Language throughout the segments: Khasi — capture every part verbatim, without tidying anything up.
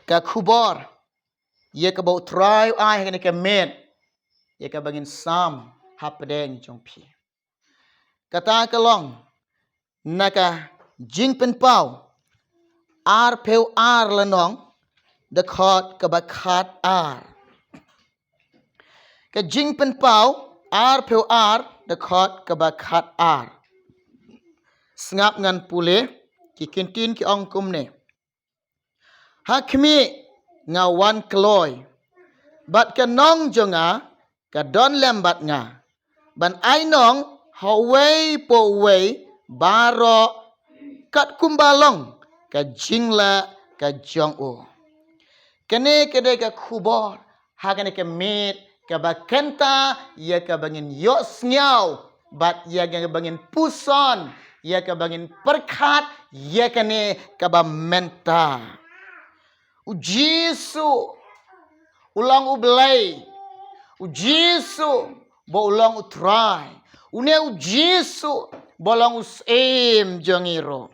ka khubor ïa kaba U Trai u ai ha kane ka miet ïa kaba ngin sam hapdeng jong phi. Kata ka long na ka Jingpynpaw arphew ar lynnong, dkhot kaba khat ar. Ka Jingpynpaw arphew ar, dkhot kaba khat ar. Sngap ngan pule, ki ktien ki ong kumne. Ha khmih, nga wan kloi, bad ka nong jong nga ka don lem bad nga, ban ai nong ha uwei pa uwei baroh katkum ba long ka jingleh ka jong u. Kane ka dei ka khubor ha kane ka miet kaba kynta ïa kaba ngin ïohsngew bad ïa kaba ngin puson, ïa kaba ngin pyrkhat ïa kane kaba mynta. U Jisu u long U Blei. U Jisu ba u long U Trai. Une U Jisu ba u long U Syiem jong ngi ruh.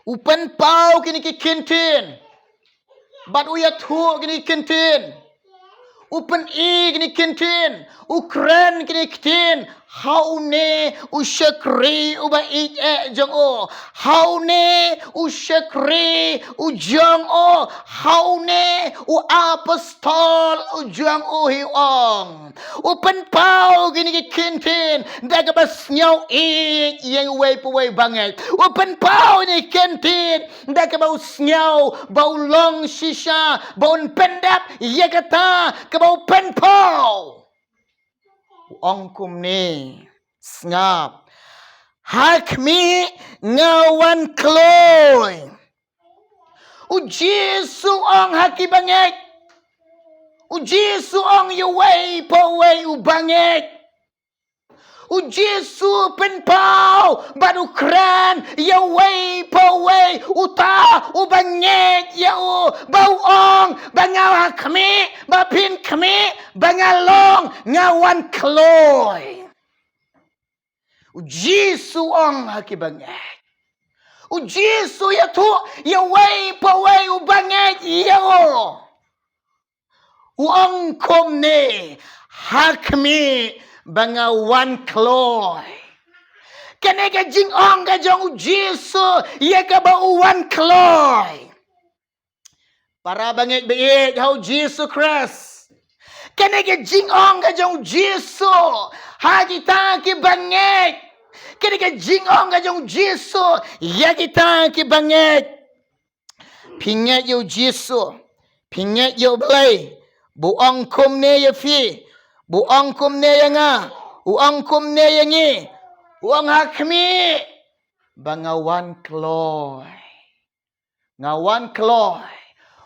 U pynpaw kine ki ktien bad u ïathuh kine ki ktien. U pyni kine ki ktien, u kren kine ki ktien ha une u shakri uba ïeit jong u, ha une u shakri u jong u, ha une u apostol u jong u, hi ong. U pynpaw kine ki ktien da kaba sngew ïeit ïa uwei pa uwei bangeit. U pynpaw kine ki ktien da kaba u sngew ba u long shisha ba un pyndep ïa kata kaba u pynpaw. U ong kumne, sngap. Ha khmih, nga wan kloi. U Jisu ong ha ki bangeit. U Jisu ong ïa uwei pa uwei u bangeit. U Jisu pynpaw bad u kren ïa uwei pa uwei uta u bangeit ïa u, ba u ong ba nga ha khmih, ba phin khmih, ba nga long, nga wan kloi. U Jisu ong ha ki bangeit. U Jisu ïathuh ïa uwei pa uwei u bangeit ïa u. U ong kumne, ha khmih ba nga wan kloi. Kane ka jingong ka jong u Jisu ïa kaba u wan kloi. Para bangeit ba ïeit ha u Jisu Khrist. Kane ka jingong ka jong u Jisu ha kita ki bangeit. Kane ka jingong ka jong u Jisu ïa kita ki bangeit. Phi ngeit ïa u Jisu, phi ngeit ïa u Blei, ba u ong kumne ïa phi, ba u ong kumne ïa nga, u ong kumne ïa ngi, u ong ha khmih ba nga wan kloi. Nga wan kloi.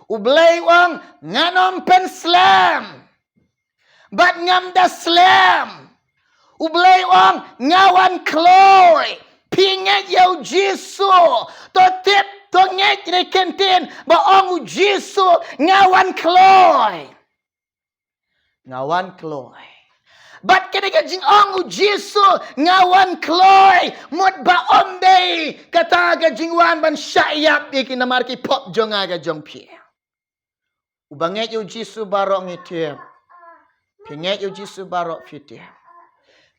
U Blei u ong ngan ym pynslem. Bad ngam da slem. U Blei u ong nga wan kloi. Phi ngeit ïa u Jisu. To tip, to ngeit ïa kine ki ktien ba ong u Jisu, nga wan kloi. Nga wan kloi. Bad kane ka jingong u Jisu, nga wan kloi, mut ba ym dei kata ka jingwan ban shah ïap ïa ki namar ki pop jong nga ka jong phi. U bangeit ïa u Jisu baroh ngi tip. Phi ngeit ïa u Jisu baroh phi tip.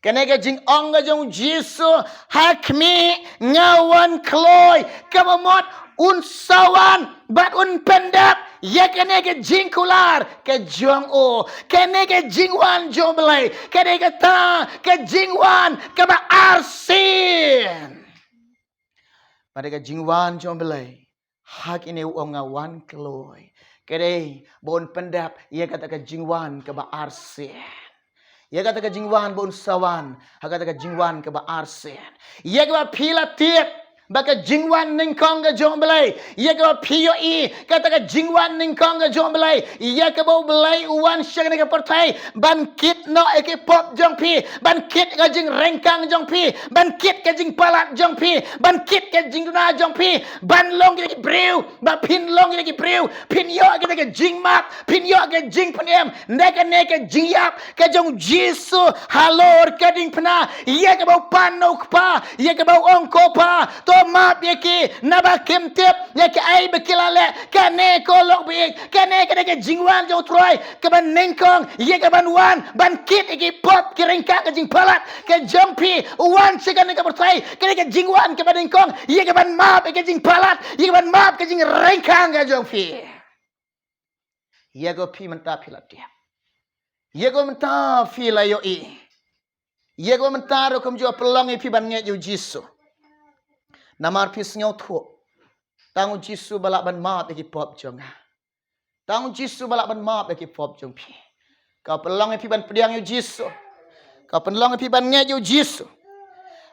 Kane ka jingong ka jong u Jisu, ha khmih nga wan kloi, kaba mut un sa wan bad un pyndep ïa kane ka jingkular ka jong u. Kane ka jingwan jong u Blei, kane kata ka jingwan kaba arsien. Bad ka jingwan jong u Blei, ha kine u ong nga wan kloi, ka dei ba un pyndep ïa kata ka jingwan kaba arsien. Ïa kata ka jingwan ba un sa wan ha kata ka jingwan kaba arsien. Ïa kaba phi la tip ba ka jingwan nyngkong ka jong u Blei, ïa kaba phi ïohi kata ka jingwan nyngkong ka jong u Blei, ïa kaba u Blei u wan sha kane ka pyrthei ban kit noh ïa ki pop jong phi, ban kit ka jingryngkang jong phi, ban kit ka jingpalat jong phi, ban kit ka jingduna jong phi, ban long kita ki briew ba phin long kita ki briew, phin ïoh kita ki jingmap, phin ïoh ki jingpynim na kane ka jingïap ka jong u Jisu halor ka diengphna. Ïa kaba u pan na u Kpa, ïa kaba u ong, ko Pa, to To map ïa ki, naba kim tip ïa ki ei ba ki la leh. Kane ko lok baieit, kane ka dei ka jingwan jong U Trai kaba nyngkong ïa ka ban wan ban kit ïa ki pop ki ryngkang ka jingpalat ka jong phi. U wan sha kane ka pyrthei, ka dei ka jingwan kaba nyngkong ïa ka ban map ïa ka jingpalat, ïa ka ban map ka jingryngkang ka jong phi. Ïa ko phi mynta phi la tip, ïa ko mynta phi la ïohi, ïa ko mynta ruh kumjuh pynlong ïa phi ban ngeit ïa U Jisu. Namar phi sngewthuh, tang U Jisu ba lah ban map ïa ki pop jong nga. Tang U Jisu ba lah ban map ïa ki pop jong phi. Ka pynlong ïa phi ban pdiang ïa U Jisu. Ka pynlong ïa phi ban ngeit ïa U Jisu.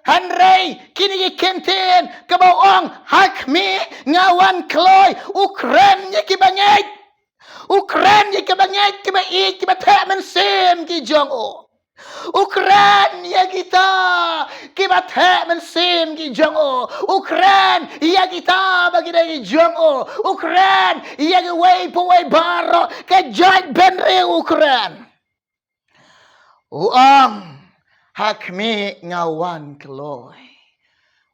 Hynrei kine ki kyntien kaba ong ha khmih nga wan kloi, u kren ïa ki bangeit. U kren ïa ki bangeit, ki ba ïeit, ki ba theh mynsiem ki jong u. U kren ïa kita ki ba theh mynsiem ki jong u. U kren ïa kita ba ki dei ki jong u. U kren ïa kiwei pa wei baroh, ka jaitbynriew u kren. U ong, ha khmih nga wan kloi.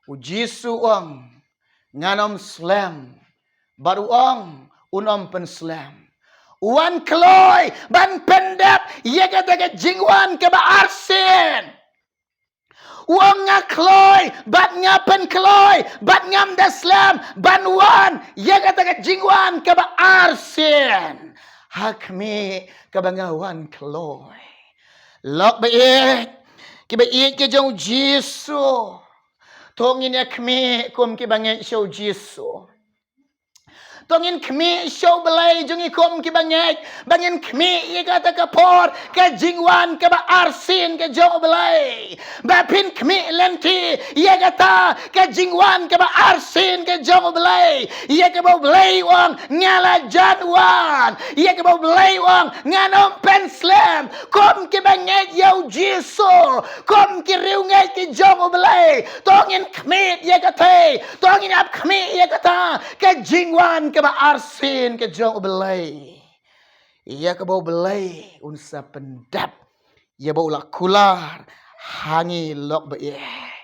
U Jisu u ong, ngan ym slem. Bad u ong, un ym pynslem. U wan kloi ban pyndep ïa kata ka jingwan kaba arsien. U ong, nga kloi bad nga pynkloi bad ngam da slem ban wan ïa kata ka jingwan kaba arsien ha khmih kaba nga wan kloi. Lok baieit, ki baieit ki jong U Jisu, to ngin ïa khmih kum ki bangeit sha U Jisu. To ngin khmih sha U Blei jong ngi kum ki bangeit, ba ngin khmih ïa kata ka por ka jingwan kaba arsien ka jong U Blei. Ba phin khmih lynti ïa kata ka jingwan kaba arsien ka jong U Blei. Ïa kaba U Blei u ong, nga la jan wan. Ïa kaba U Blei u ong, ngan ym pynslem. Kum ki bangeit ïa U Jisu, kum ki riewngeit ki jong U Blei, to ngin khmih ïa kata, to ngin ap khmih ïa kata ka jingwan kaba arsien ka jong U Blei. Ïa kaba U Blei un sa pyndep ïa ba u la kular ha ngi, lok baieit.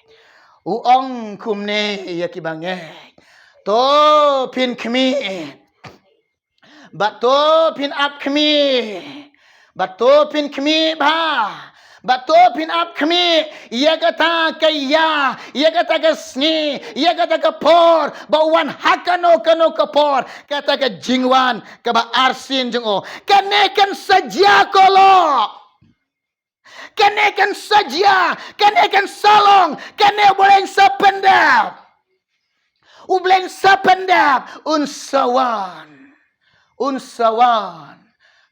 U ong kumne ïa ki bangeit, to phin khmih. Bad to phin ap khmih. Bad to phin khmih bha. Bad to phin ap khmih ïa kata ka ïa, ïa kata ka sngi, ïa kata ka por ba u wan ha kano kano ka por, kata ka jingwan kaba arsien jong u. Kane kan sa jia ko lok. Kane kan sa jia, kane kan sa long, kane U Blei un sa pyndep. U Blei un sa pyndep, un sa wan. Un sa wan.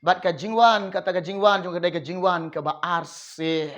Bad ka jingwan, kata ka jingwan jong u ka dei ka jingwan kaba arsien.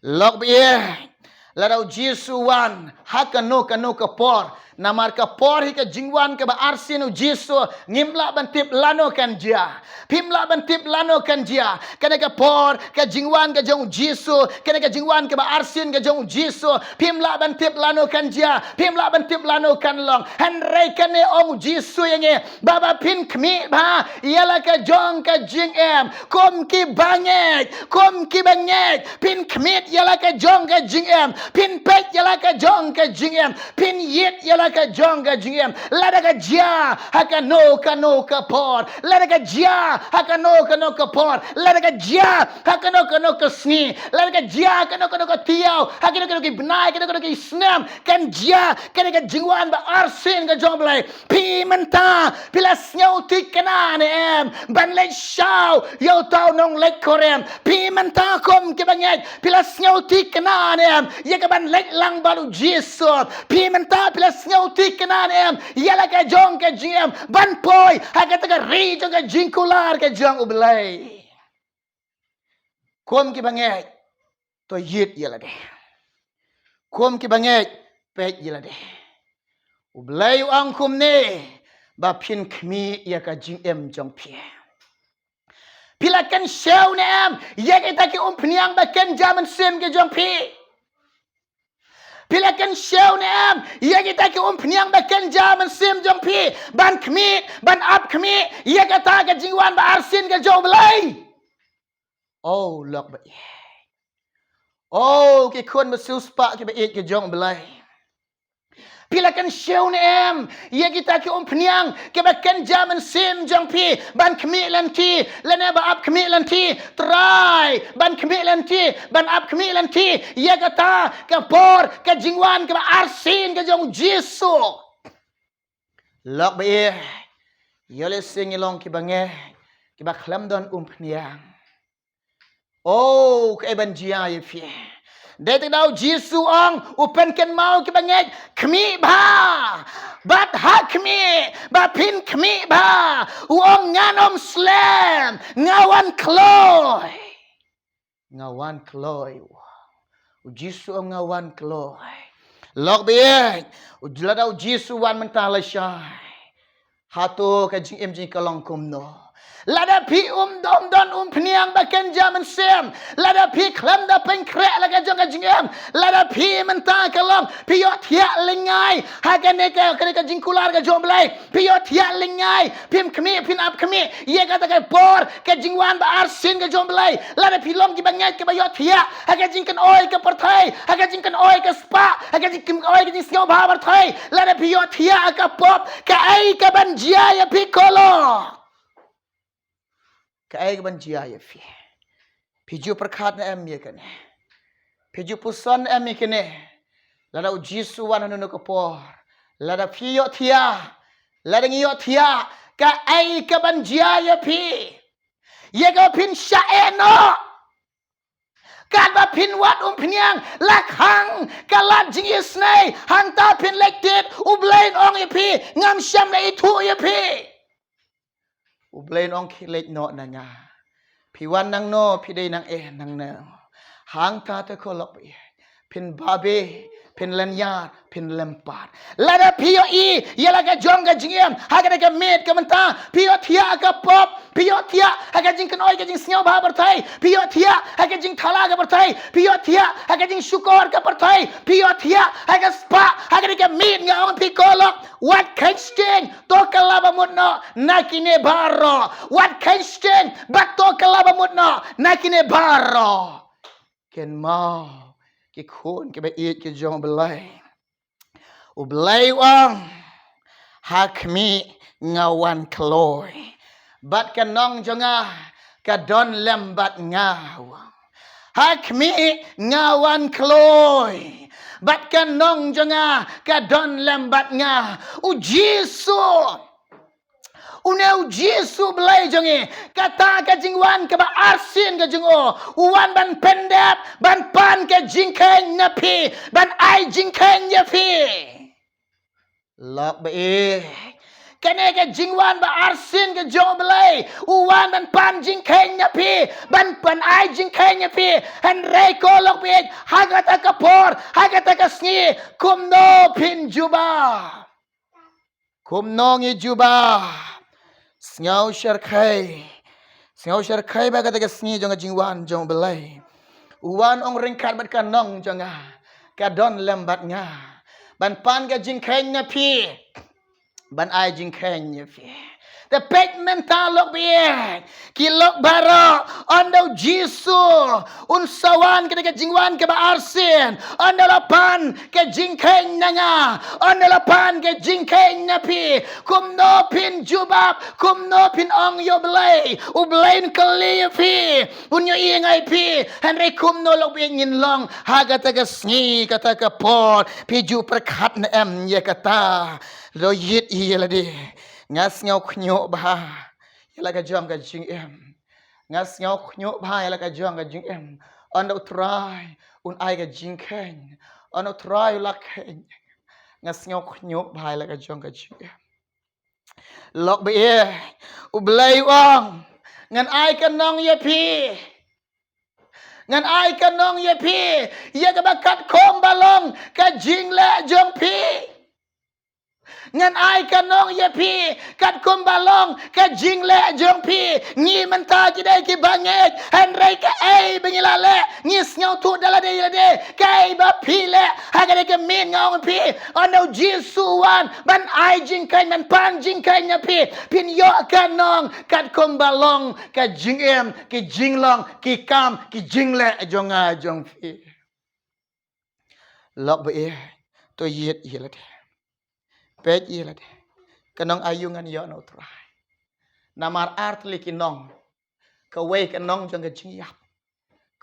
Lok baieit, lada U Jisu u wan ha kano kano ka por, namar ka por hi ka jingwan kaba arsien U Jisu, ngim lah ban tip lano kan jia. Phim lah ban tip lano kan jia. Kane ka por ka jingwan ka jong U Jisu, kane ka jingwan kaba arsien ka jong U Jisu, phim lah ban tip lano kan jia. Phim lah ban tip lano kan long. Hynrei kane ong U Jisu ïa ngi, ba ba phin khmih bha ïa la ka jong ka jingim. Kum ki bangeit, kum ki bangeit, phin khmih ïa la ka jong ka jingim. Phin peit ïa la ka jong ka jingim. Phin ïit ïa la ka jong ka jingim. Lada ka jia ha kano kano ka por, lada ka jia ha kano kano ka por, lada ka jia ha kano kano ka sngi, lada ka jia ha kano kano ka taïew, ha kano kano ki bnai, kano kano ki snem, kan jia kane ka jingwan ba arsien ka jong U Blei. Phi mynta phi la sngewthikna ne em ban leit shaw ïa uta u nongleit kurim? Phi mynta kum ki bangeit phi la sngewthikna ne em ïa ka ban leit lang bad U Jisu? Phi mynta phi la sngewthikna ne em ïa la ka jong ka jingim ban poi ha kata ka ri jong ka jingkular ka jong U Blei? Kum ki bangeit, to ïit ïa lade. Kum ki bangeit, peit ïa lade. U Blei u ong kumne, ba phin khmih ïa ka jingim jong phi. Phi la kynshew ne em ïa kita ki umphniang ba kynja mynsiem ki jong phi? Phi la kynshew ne em ïa kita ki umphniang ba kynja mynsiem jong phi ban khmih, ban ap khmih ïa kata ka jingwan ba arsien ka jong U Blei? O lok baieit, o ki khun ba siewspah ki baieit ki jong U Blei, Phi la kynshew ne em ïa kita ki umphniang kiba kynja mynsiem jong phi ban khmih lynti lane ba ap khmih lynti? Trai ban khmih lynti, ban ap khmih lynti ïa kata ka por ka jingwan kaba arsien ka jong Jisu. Lok ba ïeit, ïoh lehse ngi long kiba ngeit, kiba khlem don umphniang. O, kaei ban jia ïa phi? Dei tang da u Jisu u ong, u pynkynmaw kiba ngeit, khmih bha. Bad ha khmih, ba phin khmih bha. U ong ngan ym slem, nga wan kloi. Nga wan kloi. U Jisu u ong nga wan kloi. Lok ba ïeit, u lada u Jisu u wan mynta lashai, hato ka jingim jong ngi ka long kumno? Lada phi um dom don umphniang ba kynja mynsiem, lada phi khlem da pynkhreh la ka jong ka jingim, lada phi mynta ka long phi ïohthiah lyngngai ha kane ka, kane ka jingkular ka jong U Blei, phi ïohthiah lyngngai, phim khmih, phin ap khmih ïa kata ka por ka jingwan ba arsien ka jong U Blei. Lada phi long kiba ngeit kiba ïohthiah ha ka jingkynoi ka pyrthei, ha ka jingkynoi ka spah, ha ka jingkynoi ka jingsngewbha pyrthei, lada phi ïohthiah ha ka pop, kaei kaban jia ïa phi, ko lok? Kaei kaban jia ïa phi? Phi ju pyrkhat ne em ïa kane? Phi ju puson ne em ïa kane? Lada u Jisu u wan ha kano kano ka por, lada phi ïohthiah, lada ngi ïohthiah, kaei kaban jia ïa phi? Ïa kaba phin shah eh noh. Katba phin wad umphniang, la khang ka lad jingisynei, hangta phin leit tied, U Blei un ong ïa phi, ngam shym la ithuh ïa phi. U Blei un ong khie leit noh na nga. Phi wan nangno, phi dei nang eh nangno. Hangta te, ko lok ba ïeit, phin babe, phin lynñiar, phin lympad. Lada phi ïohi ïa la ka jong ka jingim ha kane ka miet ka mynta, phi ïohthiah ha ka pop, phi ïohthiah ha ka jingkynoi ka jingsngewbha pyrthei, phi ïohthiah ha ka jingthala ka pyrthei, phi ïohthiah ha ka jingshukor ka pyrthei, phi ïohthiah ha ka spah ha kane ka miet, nga ong phi, ko lok, wat kheiñ shtieng, to kylla ba mut noh na kine baroh. Wat kheiñ shtieng bad to kylla ba mut noh na kine baroh. Kynmaw, ki khun kiba ïeit ki jong U Blei, U Blei u ong, ha khmih nga wan kloi, bad ka nong jong nga ka don lem bad nga. Ha khmih nga wan kloi, bad ka nong jong nga ka don lem bad nga. U Jisu, une u Jisu U Blei jong ngi, kata ka jingwan kaba arsien ka jong u, u wan ban pyndep, ban pan ka jingkheiñ na phi, ban ai jingkheiñ ïa phi. Lok ba ïeit, kane ka jingwan ba arsien ka jong U Blei, u wan ban pan jingkheiñ na phi, ban, ban ai jingkheiñ ïa phi. Hynrei ko lok ba ïeit, ha kata ka por, ha kata ka sngi, kumno phin jubab? Kumno ngi jubab? Sngew shyrkhei. Sngew shyrkhei ba kata ka sngi jong ka jingwan jong U Blei, u wan ong ryngkat bad ka nong jong nga, ka don lem bad nga, ban pan ka jingkheiñ na phi, ban ai jingkheiñ ïa phi. Te peit mynta lok ba ïeit, ki lok baroh, ynda u Jisu un sa wan kane ka jingwan kaba arsien, ynda la pan ka jingkheiñ na nga, ynda la pan ka jingkheiñ na phi, kumno phin jubab, kumno phin ong ïa U Blei? U Blei un kylli ïa phi, un ïohi ïa nga ïa phi. Hynrei kumno lok ba ïeit ngin long ha kata ka sngi, kata ka por? Phi ju pyrkhat ne em ïa kata? Lo ïit ïa lade. Nga sngew khñiuh bha ïa la ka jong ka jingim. Nga sngew khñiuh bha ïa la ka jong ka jingim. Ynda U Trai un ai ka jingkheiñ, ynda U Trai u la kheiñ, nga sngew khñiuh bha ïa la ka jong ka jingim. Lok ba ïeit, U Blei u ong, ngan ai ka nong ïa phi. Ngan ai ka nong ïa phi, ïa kaba katkum ba long ka jingleh jong phi. Ngan ai ka nong ïa phi, katkum ba long ka jingleh jong phi. Ngi mynta ki dei kiba ngeit, hynrei kaei ba ngi la leh, ngi sngewthuh da lade ïa lade. Kaei ba phi leh ha kane ka miet, nga ong ïa phi, ynda u Jisu u wan ban ai jingkheiñ, ban pan jingkheiñ na phi, phin ïoh ka nong katkum ba long ka jingim, ki jinglong, ki kam, ki jingleh jong nga jong phi. Lok ba ïeit, to ïit ïa lade. Peit ïa lade. Ka nong aïu ngan ïoh na u Trai. Namar ar tylli ki nong. Kawei ka nong jong ka jingïap.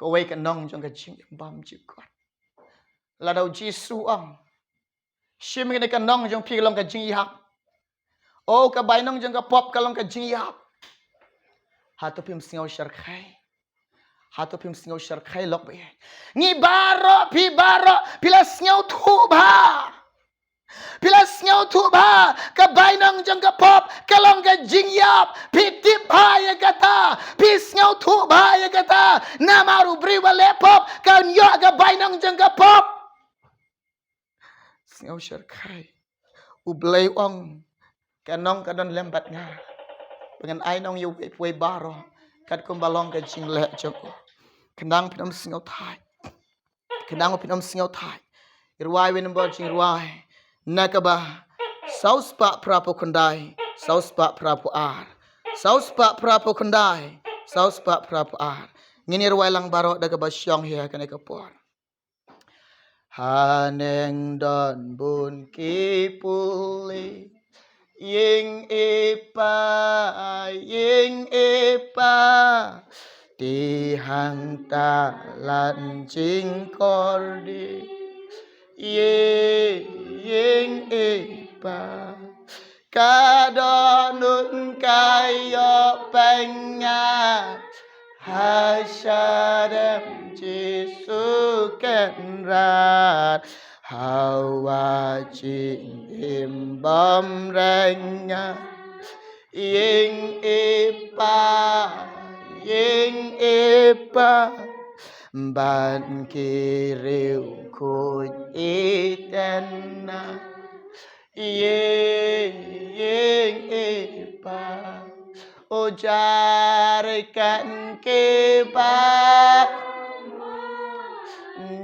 Kawei ka nong jong ka jingïap bam jingkot. Lada u Jisu ong. Shim kane ka nong jong phi ka long ka jingïap. O ka bainong jong ka pop ka long ka jingïap. Hato phim sngew sharkhai. Hato phim sngew sharkhai lok ba. Ngi baroh phi baroh phi la sngewthuh bha. Phi la sngewthuh bha ka bainong jong ka pop ka long ka jingïap. Phi tip bha ïa kata. Phi sngewthuh bha ïa kata. Namar u briew ba leh pop kan ïoh ka bainong jong ka pop. Sngew sharkhai. U Blei ong ka nong ka don lem bad nga. Ba ngan ai nong ïa uwei pa uwei baroh. Katkum ba long ka jingleh jong u. Khnang phin ym sngewthait. Khnang phin ym sngewthait. Rwai wei number jingrwai. Na kaba saw spah phra phew khyndai, saw spah phra phew ar. Saw spah phra phew khyndai, saw spah phra phew ar. Ngin ïa rwai lang baroh da kaba shong hi ha kane ka por. Haneng don bun ki pule. Ïing i pa, ïing i pa. Ti hangta lad jingkordit. Ïing i pa. Ka dohnud ka ïoh pynïap ha shadem Jisu Kynrad. Hawa jingim bymreng ïa ïing i pa, ïing i pa. Ban ki riewkhuid i tena. Ïing i pa. U jar kat ki ba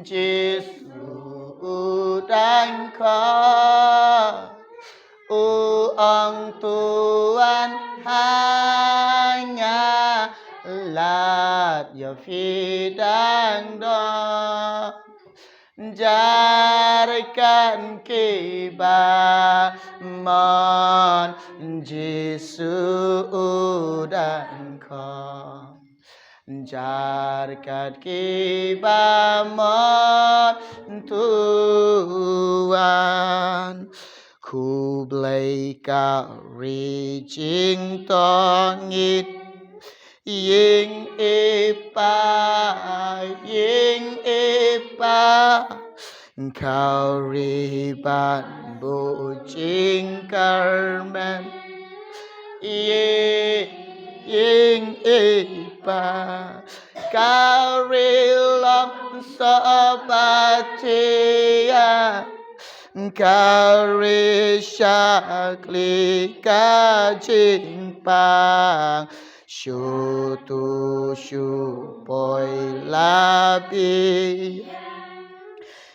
Jisu u dang khot. U ong tuan ha nga lad ïa phi dang don. Jar kat ki ba mon Jisu u dang khot. Jar kat ki ba mon tuan. Khublei ka ri jingtong ngit. Ïing i pa, ïing i pa. Khawri ban buh jingkyrmen. Ïing, ïing i pa. Khawri long soh ba thiah. Khawri shakli ka jingpang. Shu tu shu poi la biang.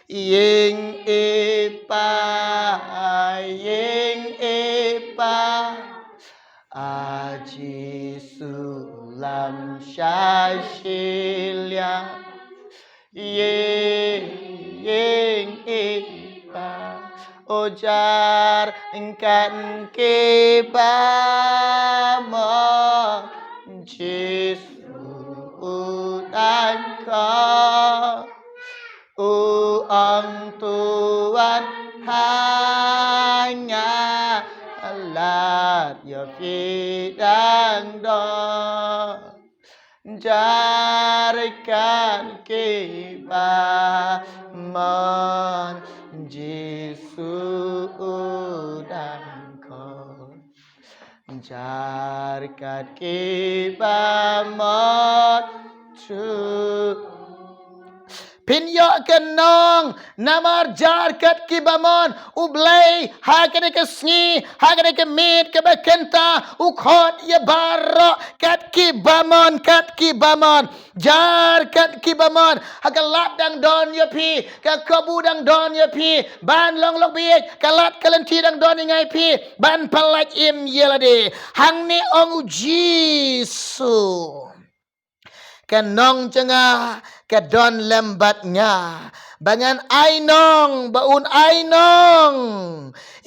Ïing i pa, ïing i pa. A Jisu lam sha shiliang. Ïing, ïing i pa. U jar kat ki ba mon Jisu u dang khot. U ong tuan ha nga lad ïa phi dang don. Jar kat ki ba mon Jisu u dang khot. Jar kat ki ba mon tu. Phin ïoh ka nong namar jar kat ki ba mon. U Blei ha kane ka sngi, ha kane ka miet kaba kynta, u khot ïa baroh kat ki ba mon, kat ki ba mon. Jar kat ki ba mon. Ha ka lad dang don ïa phi, ka kabu dang don ïa phi. Ban long lok bieit, ka lad ka lynti dang don ïa nga ïa phi. Ban pyllait im ïa lade. Hangne ong u Jisu. Ka nong jong nga ka don lem bad nga. ba ngan ai nong, ba un ai nong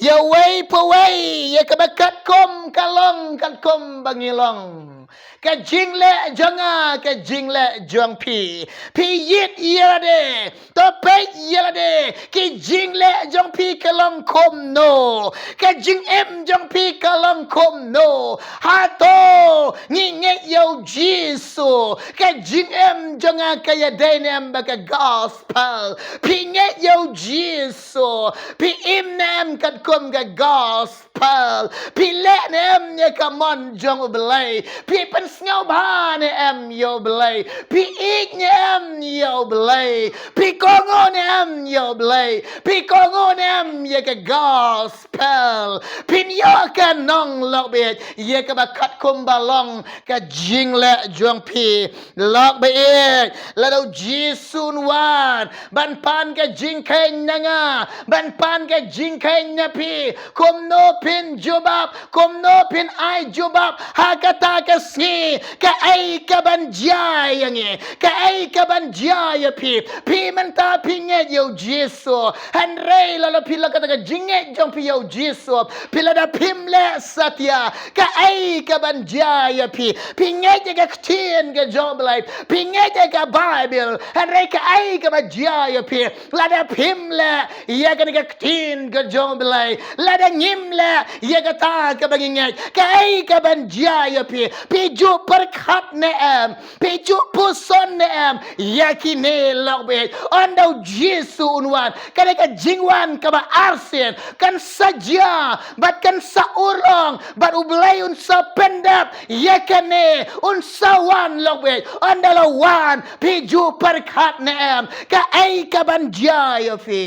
ïa uwei pa uwei ïa kaba katkum ka long, katkum ba ngi long. Ka jingleh jong nga, ka jingleh jong phi. Phi ïit ïa lade, to peit ïa lade. Ki jingleh jong phi ka long kumno? Ka jingim jong phi ka long kumno? Hato ngi ngeit ïa u Jisu? Ka jingim jong nga ka ïadei ne em bad ka gospel? Phi ngeit ïa u Jisu? Phi im ne em katkum ka gospel? Phi leh ne em ïa ka mon jong U Blei? Phi pynsngewbha ne em ïa U Blei? Phi ïeit ne em ïa U Blei? Phi kohnguh ne em ïa U Blei? Phi kohnguh ne em ïa ka gospel? Phin ïoh ka nong, lok baieit, ïa kaba katkum ba long ka jingleh jong phi. Lok baieit, lada u Jisu un wan ban pan ka jingkheiñ na nga, ban pan ka jingkheiñ na phi, kumno phin jubab? Kumno phin ai jubab ha kata ka sngi? Kaei kaban jia ïa ngi? Kaei kaban jia ïa phi? Phi mynta phi ngeit ïa u Jisu, hynrei lada phi la, kata ka jingngeit jong phi ïa u Jisu, phi, lada phim leh satia, kaei kaban jia ïa phi? Phi ngeit ïa ka ktien ka jong U Blei, phi ngeit ïa ka Baibl, hynrei kaei kaba jia ïa phi lada phim leh ïa kane ka ktien ka jong U Blei? Lada ngim leh ïa kata kaba ngi ngeit, kaei kaban jia ïa phi? Phi ju pyrkhat ne em? Phi ju puson ne em ïa kine, lok baieit? Ynda u Jisu un wan, kane ka jingwan kaba arsien kan sa jia bad kan sa urlong, bad U Blei un sa pyndep ïa kane, un sa wan, lok baieit. Ynda la wan, phi ju pyrkhat ne em? Kaei kaban jia ïa phi?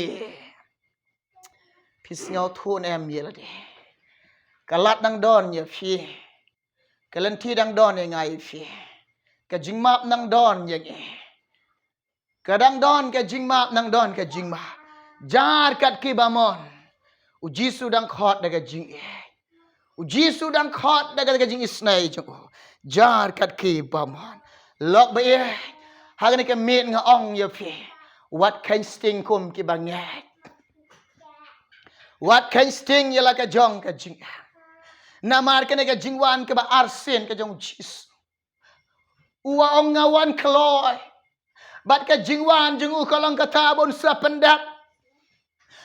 Phi sngewthuh ne em ïa lade? Ka lad dang don ïa phi. Ka lynti dang don ïa nga ïa phi. Ka jingmap dang don ïa ngi. Ka dang don ka jingmap, dang don ka jingmap. Jar kat ki bamon, u Jisu dang khot da ka jingïeit. U Jisu dang khot da ka, da ka jingisynei jong u. Jar kat ki bamon. Lok baieit, ha kane ka miet nga ong ïa phi, wat kheiñ sting kum kiba ngeit. Wat kheiñ sting ïa la ka jong ka jingim. Namar kane ka jingwan kaba arsien ka jong u Jisu, u ong, nga wan kloi. Bad ka jingwan jong u ka long kata ba un sa pyndep,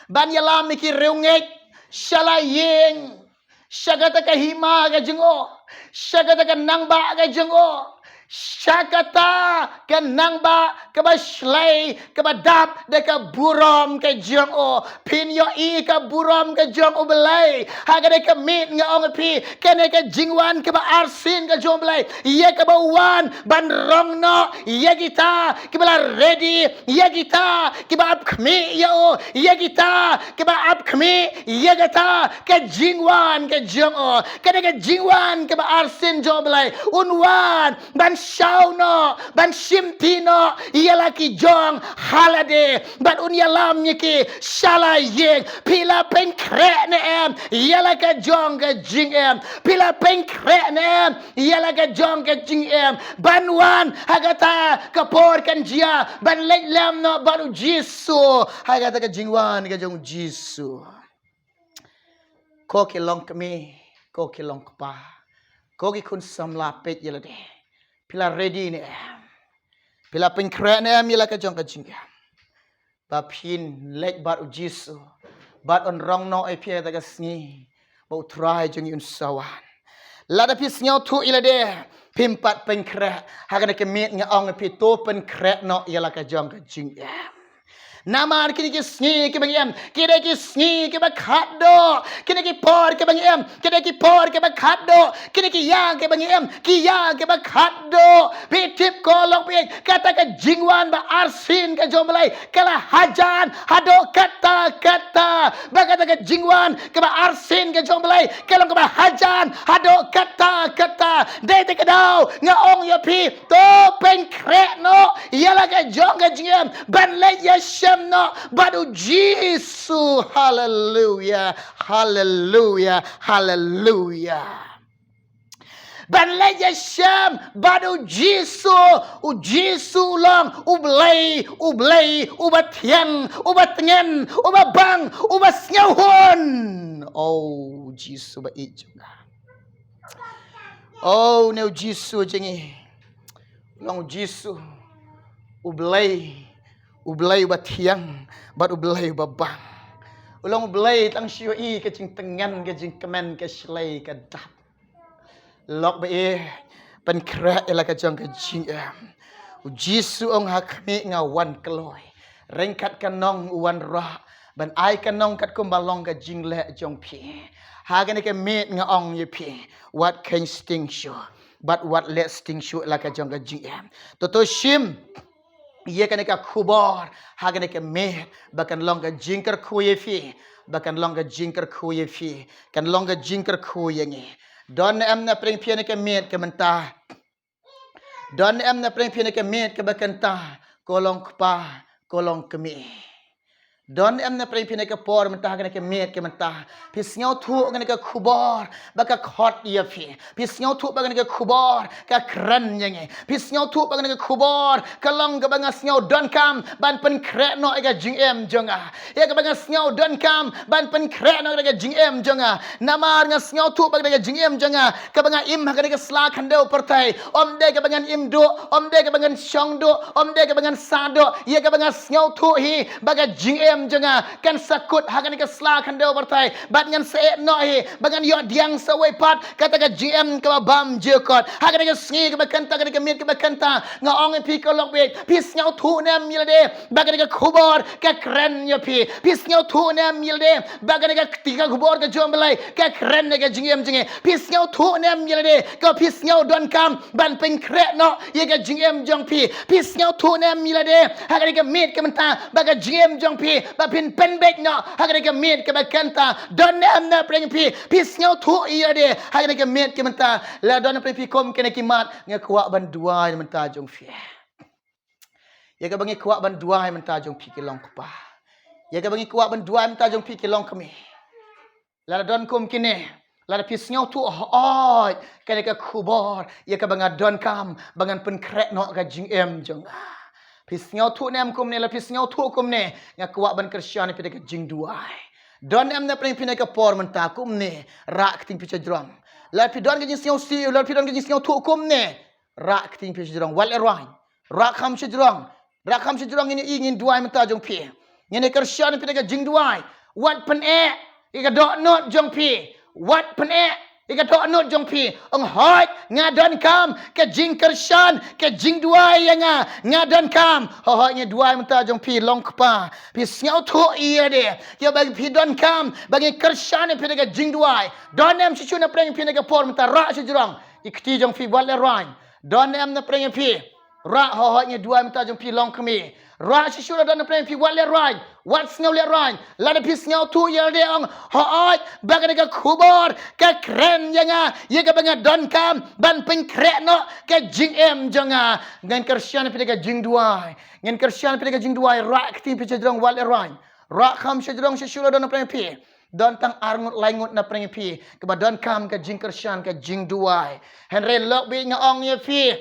ban ïalam ïa ki riewngeit sha la ïing, sha kata ka hima ka jong u, sha kata ka nangbah ka jong u, sha kata ka nangbah kaba shlei, kaba dap da ka burom ka jong u. Phin ïohi ka burom ka jong U Blei. Ha kane ka miet nga ong ïa phi, kane ka jingwan kaba arsien ka jong U Blei, ïa kaba u wan ban rong noh ïa kita kiba la ready, ïa kita kiba ap khmih ïa u, ïa kita kiba ap khmih ïa kata ka jingwan ka jong u. Kane ka jingwan kaba arsien jong U Blei, un wan ban shaw noh, ban shimti noh ïa la ki jong ha lade, bad un ïalam ïa ki sha la ïing. Phi la pynkhreh ne em ïa la ka jong ka jingim? Phi la pynkhreh ne em ïa la ka jong ka jingim ban wan ha kata ka por kan jia, ban leit lem noh bad u Jisu ha kata ka jingwan ka jong u Jisu? Ko ki longkmie, ko ki longkpa, ko ki khun samla, peit ïa lade. Phi la ready ne em? Phi la pynkhreh ne em ïa la ka jong ka jingim ba phin leit bad u Jisu, bad un rong noh ïa phi ha kata ka sngi ba u Trai jong ngi un sa wan? Lada phi sngewthuh ïa lade, phim pat pynkhreh, ha kane ka miet nga ong ïa phi, to pynkhreh noh ïa la ka jong ka jingim. Namar kine ki sngi kiba ngi im, ki dei ki sngi kiba khatduh. Kine ki por kiba ngi im, ki dei ki por kiba khatduh. Kine ki ïa kiba ngi im, ki ïa kiba khatduh. Phi tip ko, lok baieit, kata ka jingwan ba arsien ka jong U Blei ka la hajan haduh katta katta. Ba kata ka jingwan kaba arsien ka jong U Blei ka long kaba hajan haduh katta katta. Dei te ka daw nga ong ïa phi, to pynkhreh noh ïa la ka jong ka jingim ban leit ïashem noh bad u Jisu. Haleluia, haleluia, haleluia. ban leit ïashem bad U Jisu. U Jisu u long U Blei, U Blei uba thiang, uba tngen, uba bang, uba sngewhun. O Jisu ba ïeit jong nga. O, ne U Jisu jong ngi u long U Jisu U Blei, U Blei uba thiang bad U Blei uba bang. U long U Blei tang shu ïohi ka jingtngen, ka jingkmen, ka shlei, ka dap. Lok ba ïeit, pynkhreh ïa la ka jong ka jingim. U Jisu u ong, ha khmih nga wan kloi. Ryngkat ka nong u wan rah ban ai ka nong katkum ba long ka jingleh jong phi. Ha kane ka miet nga ong ïa phi, wat kheiñ sting shuh bad wat leh sting shuh ïa la ka jong ka jingim. To to shim ïa kane ka khubor ha kane ka miet ba kan long ka jingkyrkhu ïa phi, ba kan long ka jingkyrkhu ïa phi, kan long ka jingkyrkhu ïa ngi. Don ne em na pdeng phi ha kane ka miet ka mynta? Don ne em na pdeng phi ha kane ka miet kaba kynta, ko long kpa, ko long kmie? Don ne em na pdeng phi ha kane ka por mynta, ha kane ka miet ka mynta? Phi sngewthuh kane ka khubor ba ka khot ïa phi? Phi sngewthuh ba kane ka khubor ka kren ïa ngi? Phi sngewthuh ba kane ka khubor ka long kaba nga sngew donkam ban pynkhreh noh ïa ka jingim jong nga? Ïa kaba nga sngew donkam ban pynkhreh noh ïa ka jingim jong nga. Namar nga sngewthuh ba kane ka jingim jong nga, kaba nga im ha kane ka sla khyndew pyrthei, ym dei kaba ngan im duh, ym dei kaba ngan shong duh, ym dei kaba ngan sah duh. Ïa kaba nga sngewthuh hi ba ka jingim jong nga kan sa kut ha kane ka sla khyndew pyrthei bad ngan sa ïeh noh hi ba ngan ïoh pdiang sa wei pat kata ka jingim kaba bymjukut. Ha kane ka sngi kaba kynta, kane ka miet kaba kynta, nga ong ïa phi ko lok beit, phi sngewthuh ne em ïa lade ba kane ka khubor ka kren ïa phi? Phi sngewthuh ne em ïa lade ba kane ka kti ka khubor ka jong U Blei ka kren ïa ka jingim jong ngi? Phi sngewthuh ne em ïa lade, ko phi sngew donkam ban pynkhreh noh ïa ka jingim jong phi? Phi sngewthuh ne em ïa lade ha kane ka miet ka mynta ba ka jingim jong phi ba phin pynbeit noh ha kane ka miet kaba kynta? Don ne em na pdeng phi, phi sngewthuh ïa lade ha kane ka miet ka mynta? La don na pdeng phi kum kine ki mat, nga kwah ban duwai na bynta jong phi. Ïa kaba ngi kwah ban duwai mynta jong phi ki long kpa, ïa kaba ngi kwah ban duwai mynta jong phi ki long kmie. Lada don kum kine, lada phi sngewthuh hooid kane ka khubor ïa kaba nga donkam ba ngan pynkhreh noh ka jingim jong nga. Phi sngewthuh ne em kumne? Lada phi sngewthuh kumne, nga kwah ban kyrshan ïa phi da ka jingduwai. Don em na pdeng phi na ka por mynta kumne, rah kti phi sha jrong. Lada phi don ka jingsngewsih, lada phi don ka jingsngewthuh kumne, rah kti phi sha jrong, wat leh rwai. Rah kham sha jrong, rah kham sha jrong. Ngin ïa, ngin duwai mynta jong phi. Ngin ïa kyrshan phi da ka jingduwai. Wat pyneh ïa ka dohnud jong phi. Wat pyneh ïa ka dohnud jong phi. Ong hooid, nga donkam ka jingkyrshan, ka jingduwai ïa nga. Nga donkam. Hooid, ngi duwai mynta jong phi long kpa. Phi sngewthuh ïa lade, ïa ba phi donkam ba ngi kyrshan ïa phi da ka jingduwai. Don em shisha na pdeng phi na ka por mynta, rah sha jrong. Ïa kti jong phi, wat leh rwai. Don em na pdeng phi, rah. Hooid, ngi duwai mynta jong phi long kmie. Rah shisha. Lada don na pdeng phi, wat leh rwai, wat sngew leh rwai. Lada phi sngewthuh ïa lade, ong hooid ba kane ka khubor ka kren ïa nga, ïa kaba nga donkam ban pynkhreh noh ka jingim jong nga. Ngin kyrshan phi da ka jingduwai. Ngin kyrshan phi da ka jingduwai. Rah kti phi sha jrong, wat leh rwai. Rah kham sha jrong shisha. Lada don na pdeng phi, don tang ar ngut lai ngut na pdeng phi kiba donkam ka jingkyrshan, ka jingduwai. Hynrei lok beit, nga ong ïa phi,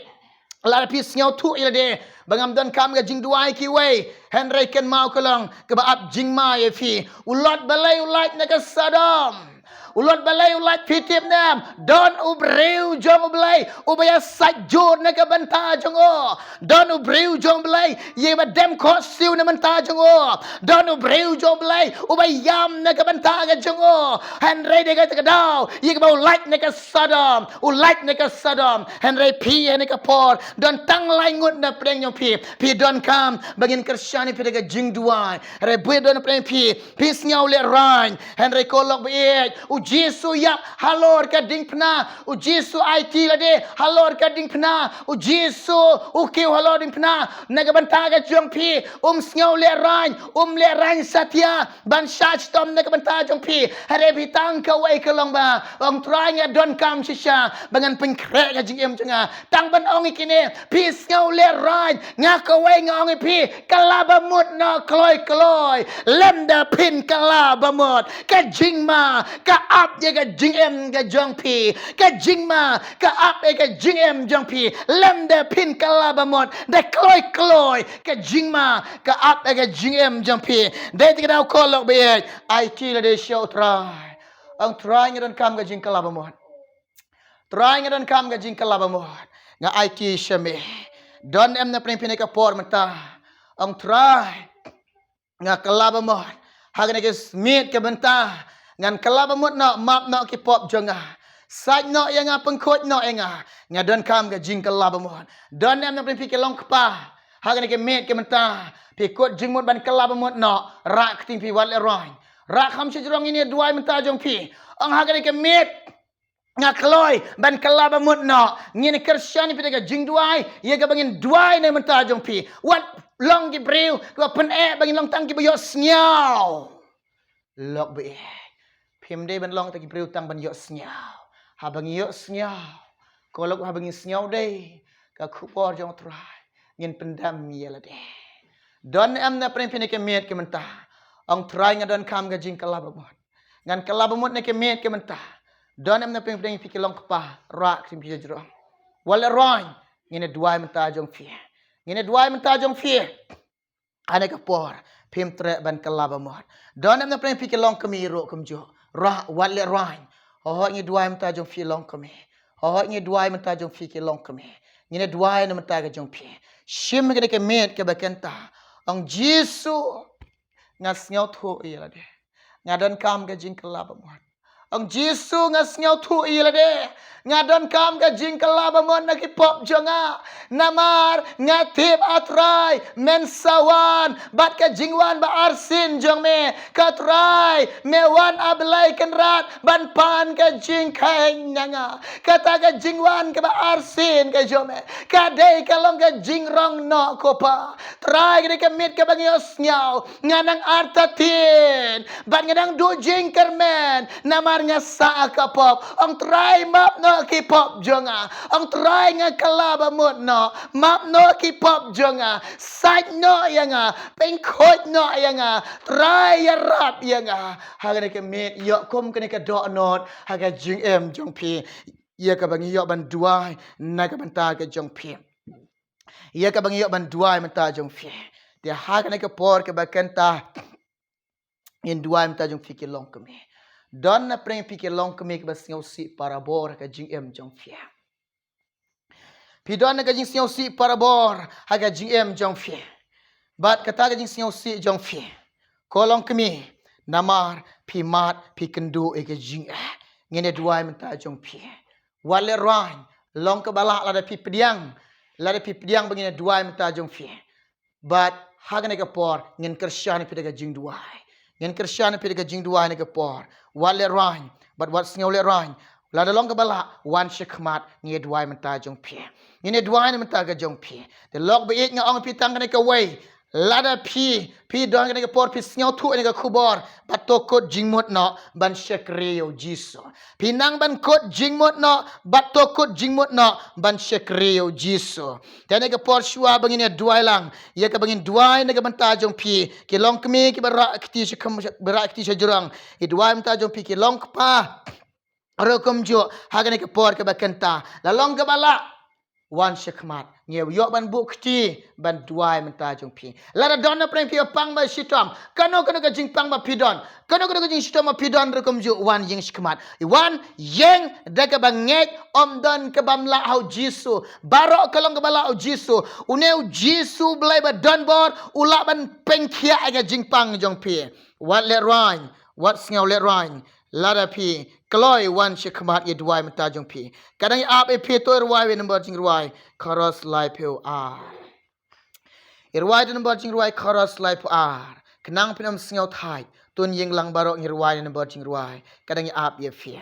lada phi sngewthuh ïa lade ba ngam donkam ka jingduwai kiwei, hynrei kynmaw, ka long kaba ap jingma ïa phi. U Lot balei u lait na ka Sodom? U Lot balei u lait, phi tip ne em? Don u briew jong U Blei uba ïasaid jur na ka bynta jong u. Don u briew jong U Blei ïa ba dem khohsiew na bynta jong u. Don u briew jong U Blei uba ïam na ka bynta ka jong u. Hynrei dei kata ka daw ïa kaba u lait na ka Sodom, u lait na ka Sodom. Hynrei phi ha kane ka por, don tang lai ngut na pdeng jong phi, phi donkam ba ngin kyrshan ïa phi da ka jingduwai. Hynrei bun don na pdeng phi, phi sngew leh rwai. Hynrei ko lok baieit, U Jisu ïap halor ka diengphna. U Jisu aiti lade halor ka diengphna. U Jisu u kiew halor diengphna na ka bynta ka jong phi. Um sngew leh rwai, um leh rwai satia ban shah shitom na ka bynta jong phi. Hynrei phi tang kawei ka long ba ong, Trai, nga donkam shisha ba ngan pynkhreh ka jingim jong nga. Tang ban ong ïa kine, phi sngew leh rwai. Nga kawei nga ong ïa phi, kylla ba mut noh kloi kloi. Lymda phin kylla ba mut, ka jingma ka ap ïa ka jingim ka jong phi. Ka jingma ka ap ïa ka jingim jong phi. Lem da phin kylla ba mut da kloi kloi ka jingma ka ap ïa ka jingim jong phi. Dei te ka daw ko lok baieit, aiti lade sha u Trai. Ong Trai, nga donkam ka jingkylla ba mut. Trai, nga donkam ka jingkylla ba mut. Nga aiti sha me. Don em na pdeng phi ne ka por mynta? Ong Trai, nga kylla ba mut ha kane ka miet ka bynta. Ngan kylla ba mut noh, map noh ki pop jong nga. Sait noh ïa nga, pynkhuid noh ïa nga. Nga donkam ka jingkylla ba mut. Don em na pdeng phi ki long kpa ha kane ka miet ka bynta? Phi kut jingmut ban kylla ba mut noh, rah kti phi, wat leh rong. Rah kham sha jrong, ngin ïa duwai mynta jong phi. Ong ha kane ka miet nga kloi ban kylla ba mut noh. Ngin kyrshan ïa phi da ka jingduwai ïa kaba ngin duwai na ka bynta jong phi. Wat long ki briew kiba pyneh ba ngin long tang kiba ïohsngew. Lok baieit, phim dei ban long tang ki briew tang ban ïohsngew. Haba ngi ïohsngew, ko lok, haba ngi sngew dei ka khubor jong u Trai, ngin pyndem ïa lade. Don em na pdeng phi ne ka miet ka bynta? Ong Trai, nga donkam ka jingkylla ba mut. Ngan kylla ba mut na ka miet ka bynta. Don em na pdeng phi ki long kpa? Rah kti phi sha jrong. Wat leh rong. Ngin ïa duwai mynta jong phi. Ngin ïa duwai mynta jong phi. Ha kane ka por phim treh ban kylla ba mut. Don em na pdeng phi ki long kmie ruh kumjuh? Rah, wat leh rong. Hooid, ngi duwai mynta jong phi long kmie. Hooid, ngi duwai mynta jong phi ki long kmie. Ngin ïa duwai na ka bynta ka jong phi. Shim kane ka miet kaba kynta. Ong Jisu, nga sngewthuh ïa lade. Nga donkam ka jingkylla ba mut. Ong Jisu, nga sngewthuh ïa lade. Nga donkam ka jingkylla ba mut na ki pop jong nga. Namar nga tip, ah Trai, men sa wan bad ka jingwan ba arsien jong me. Ko Trai, me wan, ah Blei Kynrad, ban pan ka jingkheiñ na nga. Kata ka jingwan kaba arsien ka jong me ka dei ka long ka jingrong noh, ko Pa. Trai, kane ka miet kaba ngi ïohsngew, nga nang artatien bad nga nang duh jingkyrmen namar nga sah ka pop. Ong Trai, map noh ki pop jong nga. Ong Trai, nga kylla ba mut noh. Map noh ki pop jong nga. Sait noh ïa nga. Pynkhuid noh ïa nga. Trai, ïarap ïa nga. Ha kane ka miet, ïoh kum kane ka dohnud ha ka jingim jong phi, ïa kaba ngi ïoh ban duwai na ka bynta ka jong phi. Ïa kaba ngi ïoh ban duwai mynta jong phi. Te ha kane ka por kaba kynta, ngin duwai mynta jong phi ki long kmie. Don na pdeng phi ki long kmie kiba sngewsih parabor ha ka jingim jong phi. Phi don na ka jingsngewsih parabor ha ka jingim jong phi. Bad kata ka jingsngewsih jong phi, ko long kmie, namar phi mad, phi kynduh ïa ka jingeh. Ngin ïa duwai mynta jong phi. Wat leh rong, long kaba lah lada phi pdiang, lada phi pdiang ba ngin ïa duwai mynta jong phi. Bad ha kane ka por ngin kyrshan ïa phi da ka jingduwai. Ngin kyrshan ïa phi da ka jingduwai ha kane ka por. Wat leh rong bad wat sngew leh rong. Lada long kaba lah, wan shakhmat, ngin ïa duwai mynta jong phi. Ngin ïa duwai na ka bynta ka jong phi. Te lok baieit, nga ong ïa phi tang kane kawei. Lada phi, phi don ha kane ka por, phi sngewthuh ïa kane ka khubor, bad to kut jingmut noh ban shakri ïa u Jisu. Phi nang ban kut jingmut noh, bad to kut jingmut noh ban shakri ïa u Jisu. Te ha kane ka por, shuwa ba ngin ïa duwai lang, ïa kaba ngin duwai na ka bynta jong phi, ki long kmie kiba rah kti sha kham, ba rah kti sha jrong, ïa duwai mynta jong phi, ki long kpa ruh kumjuh, ha kane ka por kaba kynta, la long kaba lah, wan shakhmat. Ngi ïoh ban buh kti ban duwai mynta jong phi. Lada don na pdeng phi ba pang ba shitom, kano kano ka jingpang ba phi don, kano kano ka jingshitom ba phi don ruh kumjuh, wan ïeng shakhmat. Wan ïeng da kaba ngeit, ym don kaba ym lah ha u Jisu. Baroh ka long kaba lah ha u Jisu. Une u Jisu Blei ba don bor, u lah ban pynkhiah ïa ka jingpang jong phi. Wat leh rong, wat sngew leh rong. Lada phi kloi, wan shakhmat, ïa duwai mynta jong phi. Ka dang ïa ap ïa phi, to ïa rwai ïa number jingrwai, chorus laiphew ar. Ïa rwai da number jingrwai, chorus laiphew ar. Khnang phin ym sngew thait, to ïeng lang baroh, ngi rwai ïa number jingrwai. Ka dang ïa ap ïa phi.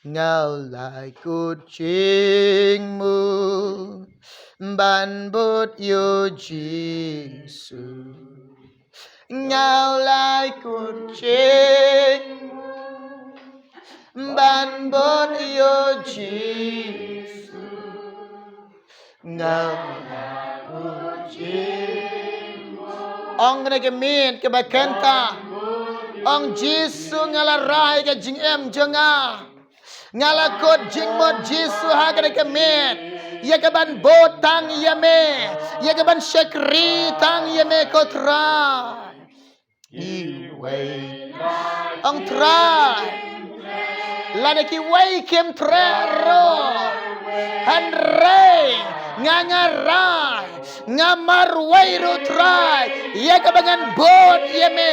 Nga la kut jingmut ban bud ïa u Jisu. Nga la kut jingmut ban bud ïa u Jisu. Nga la kut jingmut. Ong kane ka miet kaba kynta. Ong Jisu, nga la rai ka jingim jong nga. Nga la kut jingmut Jisu ha kane ka miet ïa ka ban bud tang ïa me, ïa ka ban shakri tang ïa me ko Trai. Kiwei. Ong Trai, lada kiwei kim treh ruh, hynrei nga, nga rai, nga marwei ruh Trai ïa kaba ngan bud ïa me,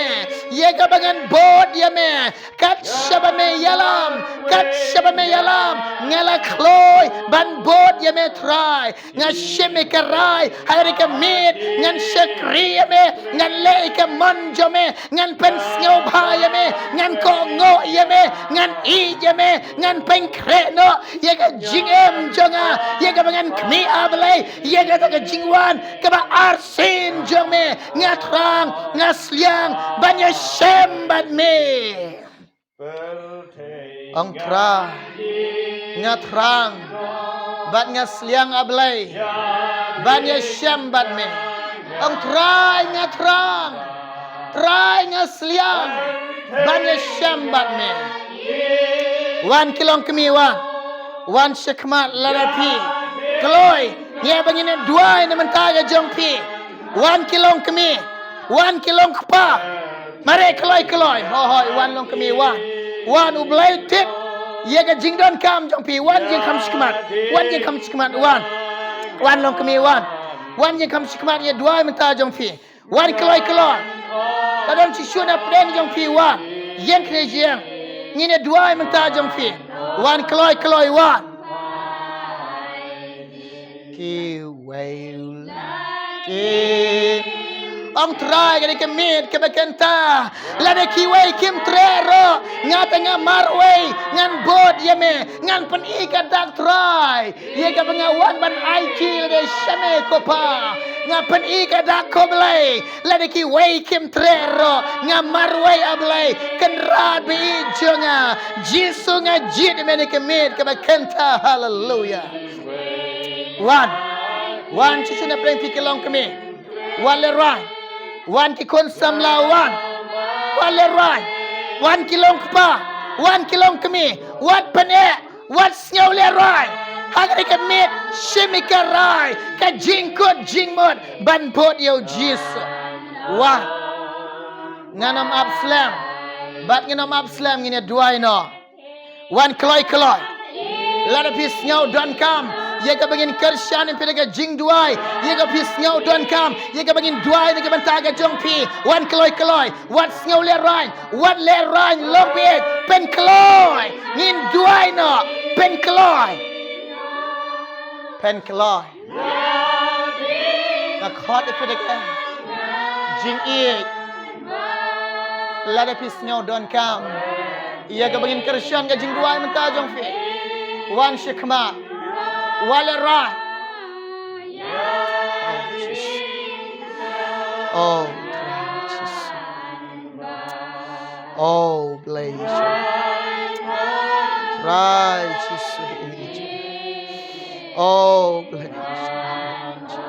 ïa kaba ngan bud ïa me. Kat shaba me ïalam, kat shaba me ïalam, nga la khloi ban bud ïa me Trai. Nga shim ïa ka rai ha ri ka miet, ngan shakri ïa me, ngan leh ïa ka mon jong me, ngan pynsngewbha ïa me, ngan kohnguh ïa me, ngan ïeit ïa me, ngan pynkhreh noh ïa ka jingim jong nga ïa kaba ngan khmih, A Blei, ïa kata ka jingwan kaba arsien jong me. Nga thrang, nga sliang ban ïashem bad me. Ong Trai, nga thrang bad nga sliang, A Blei, ban ïashem bad me. Ong Trai, nga thrang, Trai, nga sliang ban ïashem bad me. Wan ki longkmie, wan. Wan shakhmat lada phi kloi, ngi hap ban ngin duwai na bynta ka jong phi. Wan ki longkmie, wan ki longkpa. Mareh kloi kloi. Hooid, wan longkmie, wan. Wan, U Blei u tip ïa ka jingdonkam jong phi. Wan jingkham shakhmat, wan jingkham shakhmat, wan. Wan longkmie, wan. Wan jingkham shakhmat, ïa duwai mynta jong phi. Wan kloi kloi. Lada don shisha na pdeng jong phi, wan. Ïeng khyndiat, ïeng. Ngin ïa duwai mynta jong phi. Wan kloi kloi, wan. Kiwei u la ki. Ong Trai, kane ka miet kaba kynta, lada kiwei kim treh ruh, nga te nga marwei, ngan bud ïa me, ngan pyni ka dak Trai ïa kaba nga wan ban aiti lade sha me ko Pa. Nga pyni ka dak ko Blei. Lada kiwei kim treh ruh, nga marwei, A Blei. Kynrad ba-ïeit jong nga, Jisu, nga jied ïa me ha kane ka miet kaba kynta. Haleluya. Wan. Wan shisha na pdeng phi ki longkmie. Wan lehrain. Wan ki khun samla, wan. Wan lehrain. Wan ki longkpa. Wan ki longkmie. Wat pyneh. Wat sngew lehrain. Ha kane ka miet, shim ïa ka rai, ka jingkut jingmut ban bud ïa u Jisu. Wan. Ngan ym ap slem. Bad ngan ym ap slem, ngin ïa duwai noh. Wan kloi kloi. Lada phi sngew donkam ïa kaba ngin kyrshan ïa phi da ka jingduwai, ïa kaba phi sngew donkam ïa kaba ngin duwai na ka bynta ka jong phi, wan kloi kloi. Wat sngew lehrain, wat lehrain, long beit, pynkloi. Ngin duwai noh, pynkloi. Pynkloi. Nga khot ïa phi da ka jingïeit. Lada phi sngew donkam ïa kaba ngin kyrshan ka jingduwai mynta jong phi, wan shakhmat. Wat lehrain. Oh, Jisu. Oh, Trai Jisu. Oh, Blei Jisu. Trai Jisu. Oh, Blei Jisu.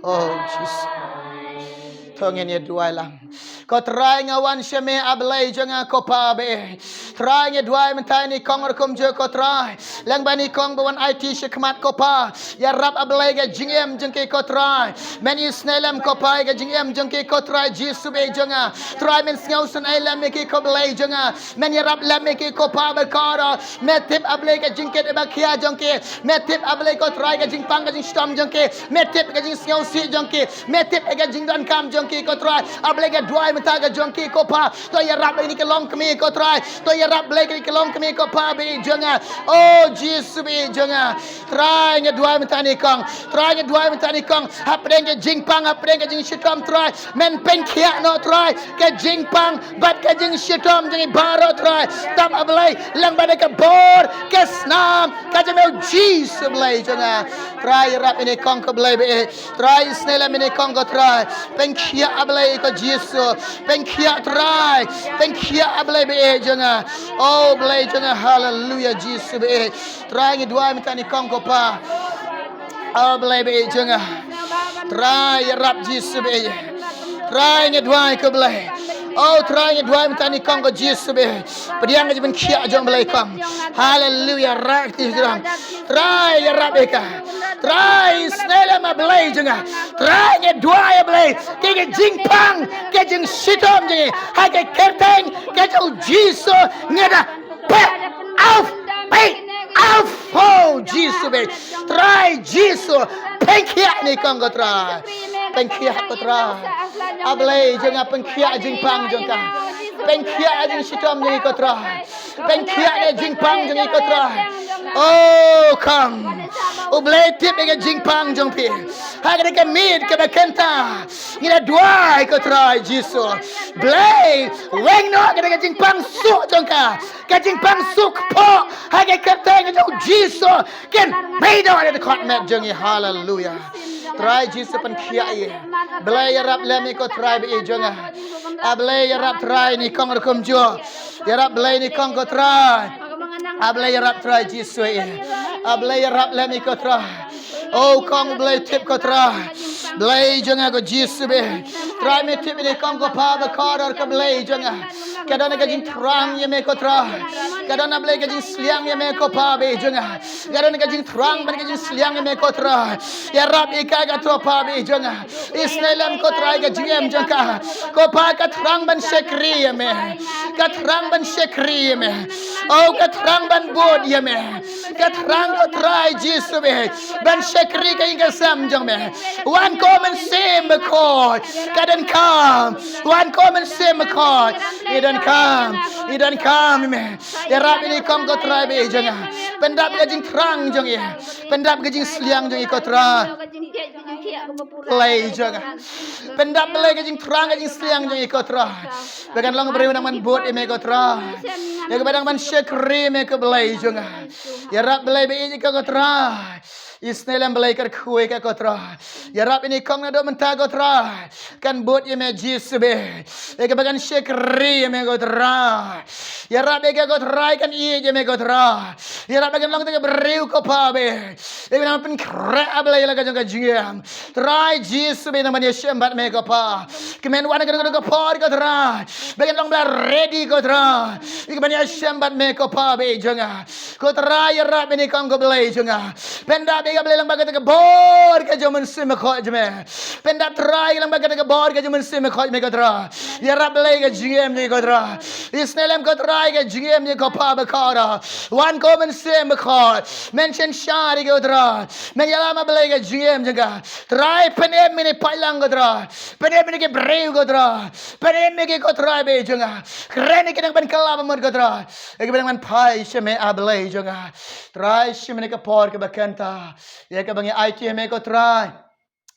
Oh, Jisu. To ngin ïa duwai lang. Ko Trai, nga wan sha me, A Blei jong nga, ko Pa ba-ïeit. Trai, nga duwai mynta ïa kane ka kong rukom jong ko Trai. Lem bad kane ka kong ba wan aiti shakhmat ko Pa. Ïarap, A Blei, ka jingim jong ki ko Trai. Men isynei lem ko Pa ïa ka jingim jong ki ko Trai Jisu ba-ïeit jong nga. Trai, men sngewsynei lem ïa ki ko Blei jong nga. Men ïarap lem ïa ki ko Pa ba kordor. Me tip, A Blei, ka jingkit ba khia jong ki. Me tip, A Blei, ko Trai, ka jingpang ka jingshitom jong ki. Me tip ka jingsngewsih jong ki. Me tip ka jingdonkam jong ki ko Trai. A Blei, nga duwai mynta ka jong ki ko Pa. To ïarap ïa kine ki longkmie ko Trai. To ïarap Blei ïa kine ki longkmie ko Pa ba-ïeit jong nga. Oh Jisu ba-ïeit jong nga. Trai, nga duwai mynta ïa kane ka kong. Trai, nga duwai mynta ïa kane ka kong. Hapdeng ka jingpang, hapdeng ka jingshitom Trai. Men pynkhiah noh Trai ka jingpang bad ka jingshitom jong ngi baroh Trai. Tang, A Blei, lem bad ka bor, ka snam ka jong me, oh Jisu Blei jong nga. Trai, ïarap ïa kane ka kong ko Blei ba-ïeit. Trai, isynei lem ïa kane ka kong ko Trai. Pynkhiah, A Blei ko Jisu. Pynkhiah Trai. Pynkhiah, A Blei ba-ïeit jong nga. Oh Blei jong nga, haleluya, Jisu ba-ïeit. Trai, nga duwai mynta ïa kane ka kong ko Pa. Oh Blei ba-ïeit jong nga. Trai, ïarap Jisu ba-ïeit. Trai, nga duwai ko Blei. Oh Trai, ngi duwai mynta ïa kong ko Jisu bad pdiang ka jingpynkhiah jong Blei kong. Haleluya, rak ti jrong. Trai, ïarap ïa ka. Trai, isynei lem ma Blei jong nga. Trai, ngi duwai ïa Blei, ka jingpang, ka jingshitom jong ngi ha ka kyrteng ka jong u Jisu ngi da pet auf, pet auf. Oh Jisu bad Trai Jisu, pynkhiah ïa kong ko Trai. Pynkhiah ko Trai. A Blei jong nga, pynkhiah jingpang jong ka. Pynkhiah jingshitom jong ngi ko Trai. Pynkhiah ïa jingpang jong ngi ko Trai. Oh kong, U Blei tip ïa ka jingpang jong phi. Ha kane ka miet kaba kynta ngi la duwai ko Trai Jisu. Blei, weng noh kane ka jingpang suk jong ka, ka jingpang suk pok ha ka kyrteng ka jong u Jisu. Kin mih noh na ka dkhot met jong ngi. Haleluya. Trai Jisu, pynkhiah ïa. Blei, ïarap lem ïa ko Trai bad ïa jong nga. A Blei, ïarap Trai ïa kong ruh kumjuh. Ïarap Blei ïa kong ko Trai. A Blei, ïarap Trai Jisu ïa. A Blei, ïarap lem ïa ko Trai. Oh kong, U Blei tip ko Trai. Blei jong nga ko Jisu bad Trai, me tip ïa kong ko Pa bakordor, ko Blei jong nga. Ka don ka jingthrang ïa me ko Trai. Ka don, a Blei, ka jingsliang ïa me ko Pa bad jong nga. Ka don ka jingthrang bad ka jingsliang ïa me ko Trai. Ïarap ïa ka, ka to Pa bad jong nga. Isynei lem ko Trai ka jingim jong ka. Ko Pa, ka thrang ban shakri ïa me. Ka thrang ban shakri ïa me. Oh, ka thrang ban bud ïa me. Ka thrang ko Trai Jisu bad ban shakri ka ïing ka sem jong me. Wan ko Mynsiem Bakhuid. Ka donkam. Wan ko Mynsiem Bakhuid. I donkam. I donkam ïa me. Ïarap ïa kong ko Trai bad jong nga. Pyndap ka jingthrang jong i. Pyndap ka jingsliang jong i ko Trai. Blei jong nga. Pyndap, Blei, ka jingthrang ka jingsliang jong i ko Trai. Ba kan long briew nang ban bud ïa me ko Trai. Ïa kaba nang ban shakri ïa me ko Blei jong nga. Ïarap, Blei, bad ïa ka ko Trai. Isynei lem, Blei, kyrkhu ïa ka ko Trai. Ïarap ïa kong naduh mynta ko Trai. Kan bud ïa me Jisu bad ïa kaba kan shakri ïa me ko Trai. Ïarap ïa ka ko Trai, kan ïeit ïa me ko Trai. Ïarap ba kan long tang ka briew ko Pa bad ïa kaba nang pynkhreh, a Blei, ïa la ka jong ka jingim. Trai Jisu bad nang ban ïashem bad me ko Pa. Kmen wan ka dong ka por ko Trai. Ba kan long ba la ready ko Trai. Ïa kaba nang ïashem bad me ko Pa bad jong nga. Ko Trai, ïarap ïa kong ko Blei jong nga. Pyndap ïa ka, Blei, lyngba kata ka bor ka jong u Mynsiem Bakhuid jong me. Pyndap Trai lyngba kata ka bor ka jong u Mynsiem Bakhuid jong me ko Trai. Ïarap, Blei, ka jingim jong i ko Trai. Isynei lem ko Trai ka jingim jong i ko Pa bakordor. Wan ko Mynsiem Bakhuid. Men synshar ïa ki ko Trai. Men ïalam, a Blei, ka jingim jong ka. Trai, pynim ïa kine ki paidlang ko Trai. Pynim ïa kine ki briew ko Trai. Pynim ïa ki ko Trai bad jong nga. Kren ïa ki nang ban kylla ba mut ko Trai. Ïa ki ba nang ban phai sha me, a Blei jong nga. Trai, sha kane ka por kaba kynta. Ïa kaba ngi aiti ha me ko Trai.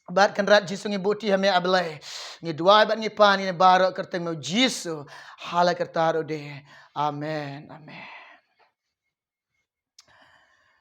Bad Kynrad Jisu ngi buti ha me, a Blei. Ngi duwai bad ngi pan ïa kine baroh ha ka kyrteng me Jisu. Ha la karta ruh de. Amen. Amen.